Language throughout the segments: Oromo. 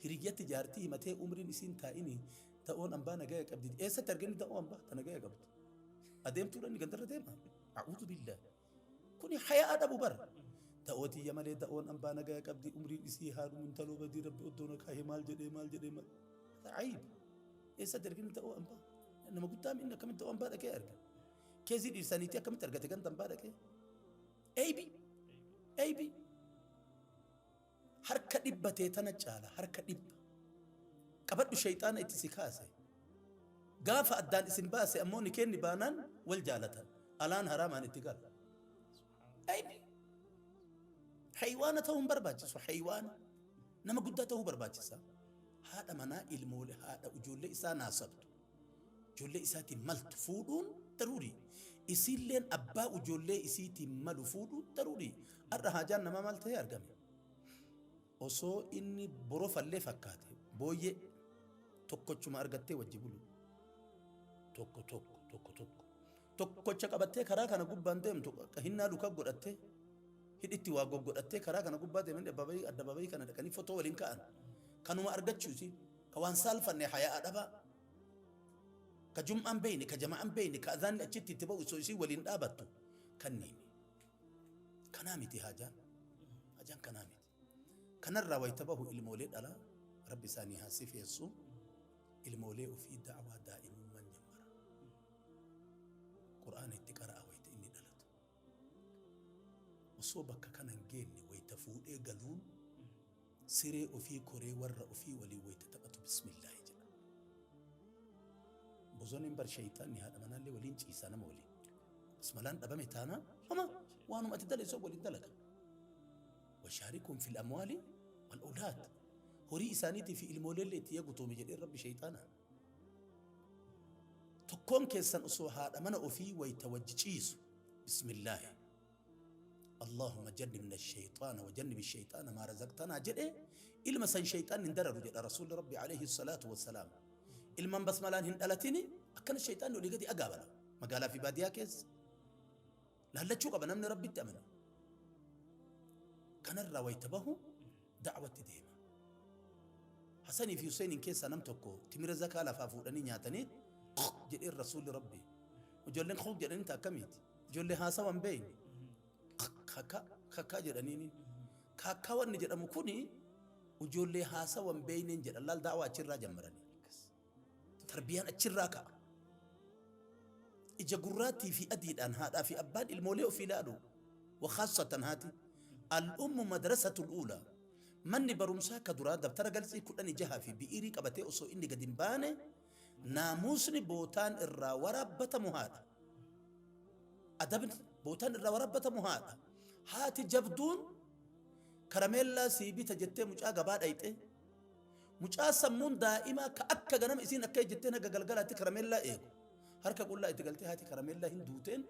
Hiriyyatti jaartii himatee umriin isiin taa'ini ta'oon ambaa nagaya qabdi. Eessatti argani ta'oo ambaa ta nagaya qabdu? Adeemtuudha inni gandarra deema. A'uudhu billah. Kuni hayaa dhabu bara. Da'oo tiyya malee da'oon ambaa nagaya qabdi, umriin isii haadhumu intaloo badii rabbi oddoo na kaahe maal jedhee maal jedhee maal. Ayib. Eessatti argani da'oo ambaa? Nama guddaa inni akkamitti da'oo ambaa dhaqee arga? Keezii dhiirsaniitii akkamitti argate ganda ambaa dhaqee? Eybi. Eybi. Harka dhibba tee tana caala harka dhibba. Qabadhu shayxaana itti si kaase. Gaafa addaan isin baase ammoo ni kenni baanaan wal jaalatan. Alaan haraamaan itti gala. Aybi. Haywaana ta'uu hin barbaachisu. Haywaana. Nama guddaa ta'uu barbaachisa. Haadha manaa ilmoolee haadha ijoollee isaa naasabdu. Ijoollee isaatiin maltu fuudhuun daruuri. Isiilleen abbaa ijoollee isiitiin malu fuudhuun daruuri. Har'a haajaan namaa maal ta'ee argame? Osoo inni borofallee fakkaate booyyee tokkochuma argattee wajji bulu. Tokko tokko tokko tokko. Tokkocha qabattee karaa kana gubbaan deemtu hinnaa luka godhattee hidhitti waa goggodhattee karaa kana gubbaa deemanii addababayii kana dhaqanii fotoo waliin ka'an. Kanuma argachuuti. Ka waan saalfanne hayaa dhabaa. Ka jum'aan beeyne, ka jama'aan beeyne, ka adhaanni achitti itti ba'u osoo isii waliin dhaabattu kanniini. Kanaa miti haajaan. Haajaan kanaa miti. Kanarraa wayita bahu ilmoolee dhalaa rabbi isaanii haa sifeessu. Ilmoolee ofii da'waa daa'imummaan jammara. Qur'aana itti qara'a wayita inni dhalatu. Osoo bakka kana hin geenne wayita fuudhee galuun siree ofii koree warra ofii waliin wayita taphatu bismillaahi jedha. Bosonni bar shayxaanni haadha manaallee waliin ciisaa nama waliin. Basmalaan dhabame taanaan homa waanuma ati dalagu waliin dalaga. Washaarikum fil amwaali wal awlaad. Horii isaaniitii fi ilmooleellee itti eegutoome jedhee rabbi shayxaanaan. Tokkoon keessan osoo haadha mana ofii wayita wajji ciisu bismillaahi. Allahumma jannibna shayxaana wa jannibi shayxaana maa razaqtanaa jedhee ilma san shayxaanni hin dararu jedha rasuulli rabbi alayhi salaatu wassalaam. Ilmaan basmalaan hin dhalatini akkana shayxaanni olii gadi agaabala magaalaa fi baadiyaa keessa. Laallachuu qaba namni rabbitti amane. Kanarraa wayita bahu da'watti deema. Hasanii fi Huseeniin keessaa nam tokko timira zakaa lafaa fuudhanii nyaatanii jedheen rasuulli rabbi. Ijoolleen qoq jedhanii ta akkamiiti? Ijoollee haasawa hin beekne. Kakka kakka jedhaniini. Kakka wanni jedhamu kuni ijoollee haasawa hin beekneen jedhan laal da'waa achirraa jammaranii. Tarbiyaan achirraa ka'a. Ija gurraattii fi adiidhaan haadhaa fi abbaan ilmoolee ofii ilaalu. Wakaassatan haati. Al-ummu madrasatul uulaa. Manni barumsaa ka duraa dabtara galtsii 16 fi bi'iirii qabatee osoo inni gadi hin baane naamuusni bootaan irraa waraabbatamu haadha. Adabni bootaan irraa waraabbatamu haadha. Haati jabduun karameellaa sii bita jettee mucaa gabaa dhayxe. Mucaa sammuun daa'imaa ka akka ganama isiin akka ejjetteen haga galgalaatti karameellaa eegu. Harka qullaa itti galtee haati karameellaa hin duuteen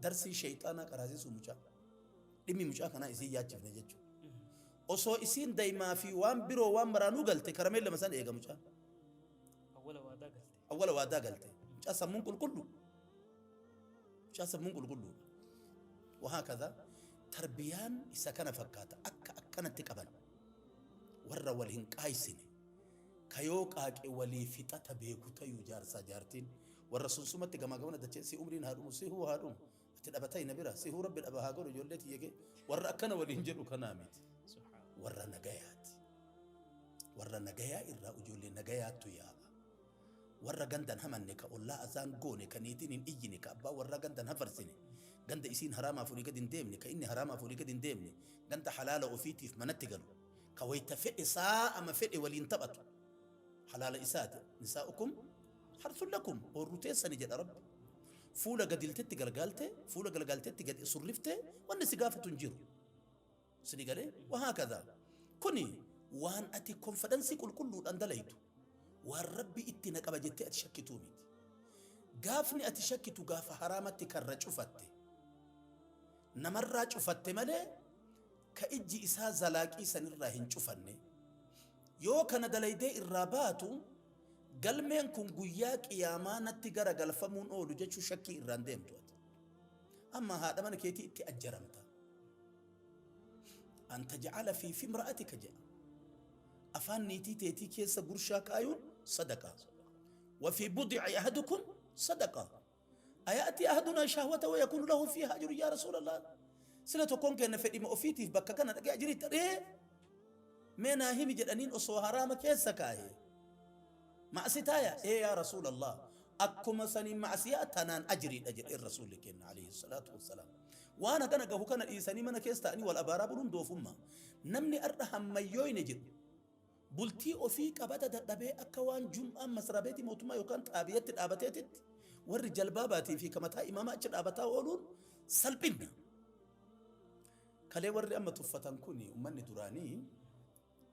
darsii shayxaanaa qaraasisuu mucaa. Dhimmi mucaa kanaa isiin yaachifne jechuudha. Osoo isiin daa'imaa fi waan biroo waan maraanuu galte karameellama san eega mucaan. Awwala waadaa galte. Awwala waadaa galte. Mucaa sammuun qulqullu. Mucaa sammuun qulqulluudha. Wahaakadha tarbiyaan isa kana fakkaata akka akkanatti qaban. Warra wal hin qaaysine. Ka yoo qaaqe walii fixata beeku tayuu jaarsaa jaartiin. Warra sunsumatti gamaa gamana dachee si umriin haa dhumu si huu haa dhumu. Ati dhabatai na bira si huu rabbi dhaba haa godhu ijoollee tiyya kee. Warra akkana waliin jedhu kanaa miti. Warra nagayaati. Warra nagayaa irraa ijoollee nagayaattu yaa'a. Warra gandan hamanne ka ollaa azaan goone ka niitiin hin iyyine ka abbaa warraa gandan hafarsine ganda isiin haraamaaf olii gad hin deemne ka inni haraamaaf olii gad hin deemne ganda halaala ofiitiif manatti galu ka wayta fedhe saa'ama fedhe waliin taphatu halaala isaati nisaa'ukum harsun lakum oorru teessani jedha rabbi fuula gadiltetti galgaalte fuula galgaaltetti gad surrifte wanni si gaafatu hin jiru sini galee wahaakadha kuni waan ati konfadansii qulqulluudhaan dalaytu waan rabbi itti na qaba jettee ati shakkituu miti. Gaafni ati shakkitu gaafa haraamatti karra cufatte. Namarraa cufatte malee ka ijji isaa zalaaqii sanirraa hin cufanne. Yoo kana dalaydee irraa baatu galmeen kun guyyaa qiyaamaa natti gara galfamuun oolu jechuu shakkii irraan deemtu ati. Amma haadha mana keetii itti ajjaramta. An taj'ala fi imra'atika jedha. Afaan niitii teetii keessa gurshaa kaayuun sadaqa. Wa fi bud'i ahadukum sadaqa. Aya'tii ahadunaa shahwata wa yakuunu lahu fiihaa ajrun yaa Rasuulallah. Sila tokkoon keenya fedhima ofiitiif bakka kana dhaqee ajrii itti dhee mee naa himi jedhaniin osoo haraama keessa kaahe. Ma'sitaaya ee yaa Rasuulallah. Akkuma saniin ma'siyaa tanaan ajriidha jedheen Rasuulli keenya alayhi salaatu wassalaam. Waan hagana gahu kana dhiisanii mana keessa ta'anii wal abaaraa buluun doofummaa. Namni ar'a hammayyooyne jedhu bultii ofii qabata dadhabee akka waan jum'aan masrabeetii mootummaa yookaan xaabiyatti dhaabateetitti warri jalbaabaatii fi kamataa imaama achi dhaabataa ooluun salphinna. Kalee warri amma tuffatan kuni ummanni duraanii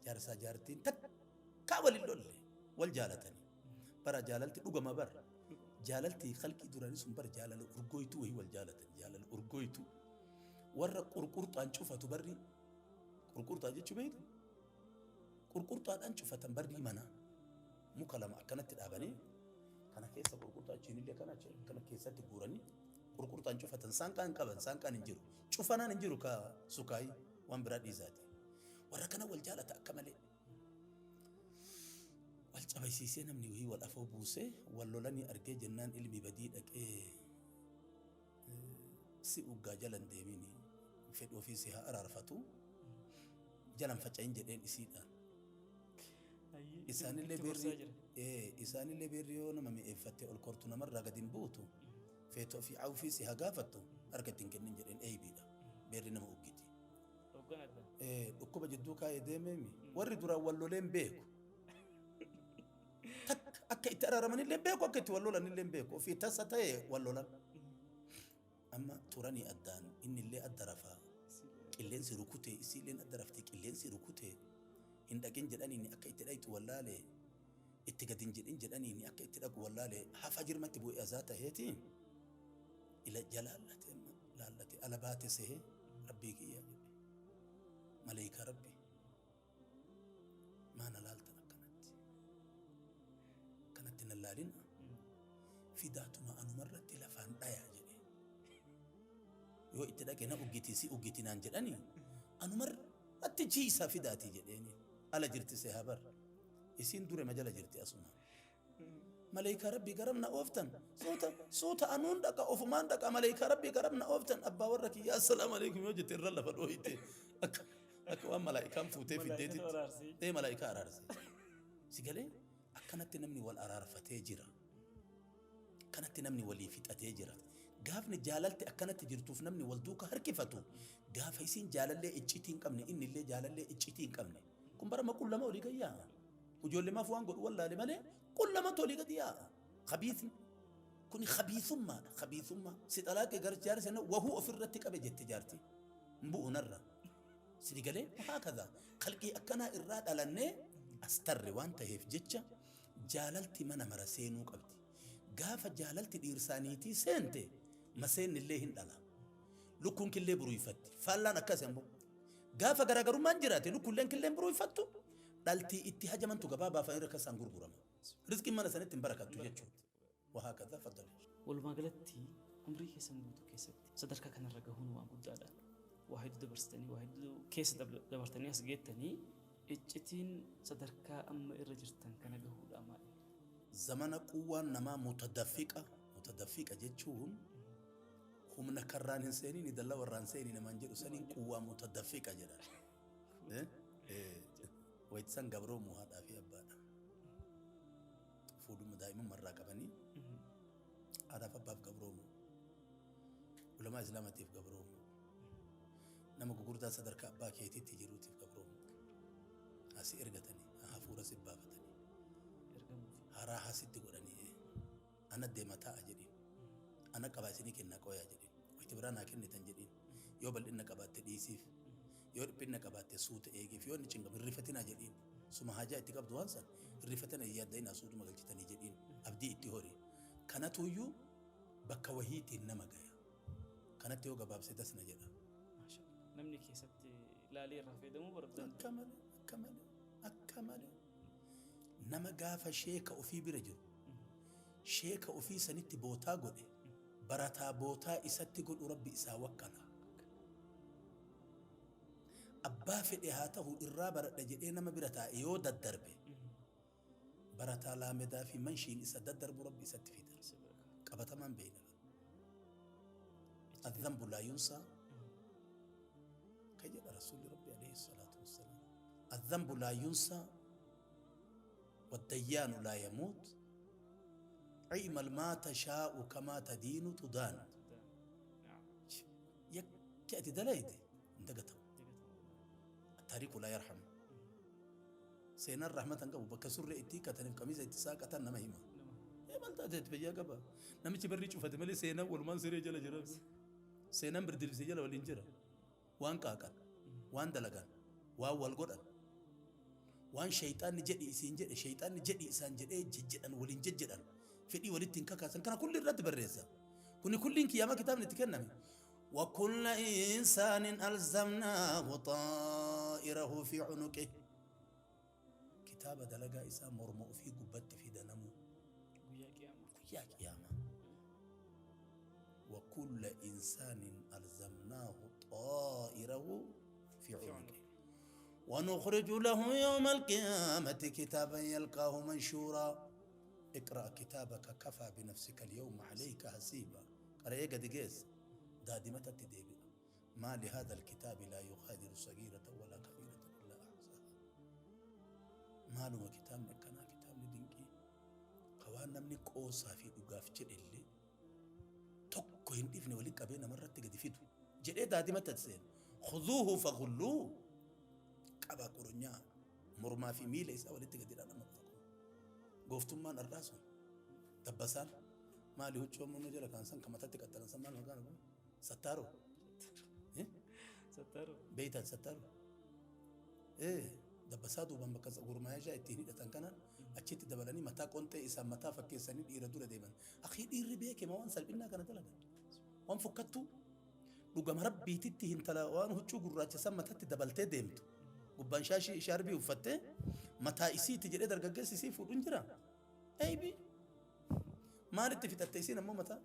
jaarsaa jaartiin takkaa wal hin lolle wal jaalatanii. Bara jaalalti dhugama bara. Jaalalti khalqii duraanii sun bara jaalala urgooytuu wayii wal jaalatan jaalala urgooytuu. Warra qurqurxaan cufatu barri qurqurxaa jechuu beektu? Qurqurxaadhaan cufatan barrii manaa muka lama akkanatti dhaabanii kana keessa qurqurxaa achiinillee kana kana keessatti guuranii qurqurxaan cufatan. Saanqaan qaban, saanqaan hin jiru, cufanaan hin jiru, ka sukaayii waan biraa dhiisaati. Warra kana wal jaalata akka malee wal cabaysiisee namni wayii wal afoo buusee wal lolanii argee jennaan ilmi badii dhaqee si uggaa jalan deemini fedhu ofii si haa araarfatu jalan faca'in jedheen isiidhaan. Isaanillee beerri isaanillee beerri yoo nama mi'eeffattee ol kortu namarraa gadi hin buutu, feetu ofii awfii si haa gaafattu harka ittiin kennin jedheen. Eeybiidha, beerri nama uggiti. Dhukkuba jidduu kaa'ee deemeemi warri duraan wal loleen beeku. Takka akka itti araaramanillee beeku, akka itti wal lolanillee beeku, ofii tasa ta'e wal lolan. Amma turanii addaan innillee adda rafaa qilleensi rukutee, isiilleen adda raftee qilleensi rukutee, hin dhaqin jedhaniini akka itti dhayxu wallaalee, itti gad hin jedhin jedhaniini akka itti dhaqu wallaalee, hafa jirmatti bu'ee azaa taheeti ila jalaallate amma laallate ala baate sehee rabbii kiyyaa jedhe, maleeykaa rabbi maana laaltan akkanatti akkanatti nan laalina, fidaatuma anumarratti lafaan dhaya jedhe, yoo itti dhaqe na uggiti si uggiti naan jedhani anumarratti jiisaa fidaati jedheeni. Ala jirti sehaa bar isiin durema jala jirti asuma. Maleeykaa rabbii garam na ooftan? Suuta suuta, anuun dhaqa, ofumaan dhaqa. Maleeykaa rabbii garam na ooftan? Abbaa warra kiyyaa assalaamu alaikum yoo jette irra lafa dhooyte akka akka waan malaa'ikaan fuutee fiddeetitti. Ee, malaa'ikaa araarse. Si galee? Akkanatti namni wal araarfatee jira, akkanatti namni walii fixatee jira. Gaafni jaalalti akkanatti jirtuuf namni wal duuka harkifatu, gaafa isiin jaalallee iccitii hin qabne, inni illee jaalallee iccitii hin qabne kun bara qullama olii gad yaa'a. Ijoollee waan godhu wallaale malee qullamatu olii gadi yaa'a. Khabiisni kuni khabiisummaadha. Khabiisummaa si xalaaqee gara jaarsi wahuu ofirratti qabe jette jaarti hin bu'u narra. Sidi galee? Haakaza khalqii akkanaa irraa dhalannee as tarre waan taheef jecha jaalalti mana mara seenuu qabdi. Gaafa jaalalti dhiirsaaniitii seente maseenni illee hin dhala. Lukkuun killee buruuyfatti. Faallaan akkas ammoo. Gaafa garaagarummaan jiraate lukkuulleen killeen buruuyfattu, dhaltii itti hajamantu gabaa baafanii irra isaan gurgurama. Rizqiin mana sanitti hin barakattu jechuudha. Wahaakadha faddali. Walumaa galatti umrii keessan guutuu keessatti sadarkaa kanarra gahuun waan guddaadha. Waa hedduu dabarsitanii, waa hedduu keessa dabartanii as geettanii, iccitiin sadarkaa amma irra jirtan kana gahuudha maali? Zamana quwwaan namaa mutadaffiqa, mutadaffiqa jechuun humna karraan hin seeniin dallaa warraan seeni namaan jedhu saniin quwwaa mutadaffiqa jedhan. Wayitisan gabroomu haadhaa fi abbaadha. Fuudhuma daa'imummaa qabanii haadhaaf abbaaf gabroomu. Ulamaa islaamatiif gabroomu. Nama gugurdaa sadarkaa abbaa keetiitti jiruutiif gabroomu. Asii ergatanii hafuura si baafatanii. Haraa hasitti godhanii ana deema taa'a jedhiin. Ana qabaa isinii kennaa qoyaa jedhiin. Wayitti biraa naa kennitan jedhiin. Yoo bal'inna qabaatte dhiisiif. Yoo dhiphinna qabaatte suuta eegiif. Yoo inni cinqamu hirrifatinaa jedhiin. Suma haajaa itti qabdu waan san hirrifatina hin yaadda'inaa suutuma galchitanii jedhiin. Abdii itti hori. Kanatuyyuu bakka wahiitiin nama gaya. Kanatti yoo gabaabse dasna jedha. Namni keessatti ilaalee irraa fayyadamuu barbaadu. Akka malee, akka malee, akka malee. Nama gaafa sheeka ofii bira jiru, sheeka ofii sanitti bootaa godhe, barataa bootaa isatti godhu rabbi isaa wakkala. Abbaa fedhe haa ta'u irraa baradha jedhee nama bira taa'e yoo daddarbe, barataa laamedaa fi manshiin isa daddarbu Rabbi isatti fida. Isa bira ka'a. Qabatamaan beeyna. الذنب لا ينسى ka jedha Rasuulli Rabbi عليه الصلاة والسلام. الذنب لا ينسى والديان لا يموت اعمل ما تشاء كما تدين تدان. Naam. Yakki ati dalayde hin dagatamu. Dagatamu. التاريخ لا يرحم. Seenaan rahmata hin qabu. Bakka surree itti hiikkataniif qamiisa itti saaqatan nama hima. Nama. Ee, maal taate itti fayyaa qaba. Namichi barrii cufate malee seenaan walumaan siree jala jira. Seenaan birdilbisee jala waliin jira. Waan qaaqan, waan dalagan, waan wal godhan, waan shayxaanni jedhi isiin jedhe, shayxaanni jedhi isaan jedhee jejjedhan, waliin jejjedhan, fedhii walitti hin kakaasan, kana kulli irratti barreessa. Kuni kulliin kiyyaama kitaabni itti kenname. وكل إنسان ألزمناه طائره في عنقه. Kitaaba dalagaa isaa morma ofii gubbatti fidanamu. Guyyaa qiyaamaa. Guyyaa qiyaamaa. وكل إنسان ألزمناه طائره في عنقه ونخرج له يوم القيامة كتابا يلقاه منشورا اقرأ كتابك كفى بنفسك اليوم عليك حسيبا. قرأ قد جيس دادمة تديبئ. ما لهذا الكتاب لا يغادر صغيرة ولا كبيرة إلا أحصاها. Maaluma kitaabni akkanaa, kitaabni dinqii ka waan namni qoosaa fi dhugaaf jedhe illee tokko hin dhiifne waliin qabee namarratti gadi fidu jedhee daadimatti ati seena. خذوه فغلوه. Qaba qoronyaa mormaa fi miila isaa walitti gadi dhaan amma dhufa kun. Gooftummaan har'aa sun dabbasaan maali, huccuu ammoo jala kaan san kan matatti qaxxalan san maal maqaan kun, sattaaroo? Sattaaroo. Beeytan sattaaroo? Ee, dabbasaa duubaan bakka gurmaayyaa ittiin hidhatan kanaan achitti dabalanii mataa qonxee isaan mataa fakkeessanii dhiira dura deeman. Akii, dhiirri beeke ma waan salphinnaa kana dalagan? Waan fokkattuu dhugama Rabbiititti hintala waan huccuu gurraacha san matatti dabaltee deemtu. Gubbaan shaashii shaarbii uffattee mataa isiiti jedhee dargaggeessi isii fuudhuun jira. Eebi. Maalitti fixatte isiin ammoo mataa?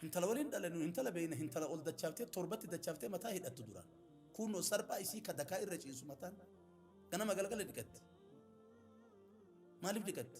Intala waliin dhalanu, intala beeyna, intala ol dachaaftee torbatti dachaaftee mataa hidhattu duraan. Kunoo sarphaa isii ka dakaa irra ciisu mataan. Ganama galgala dhiqatti. Maaliif dhiqatti?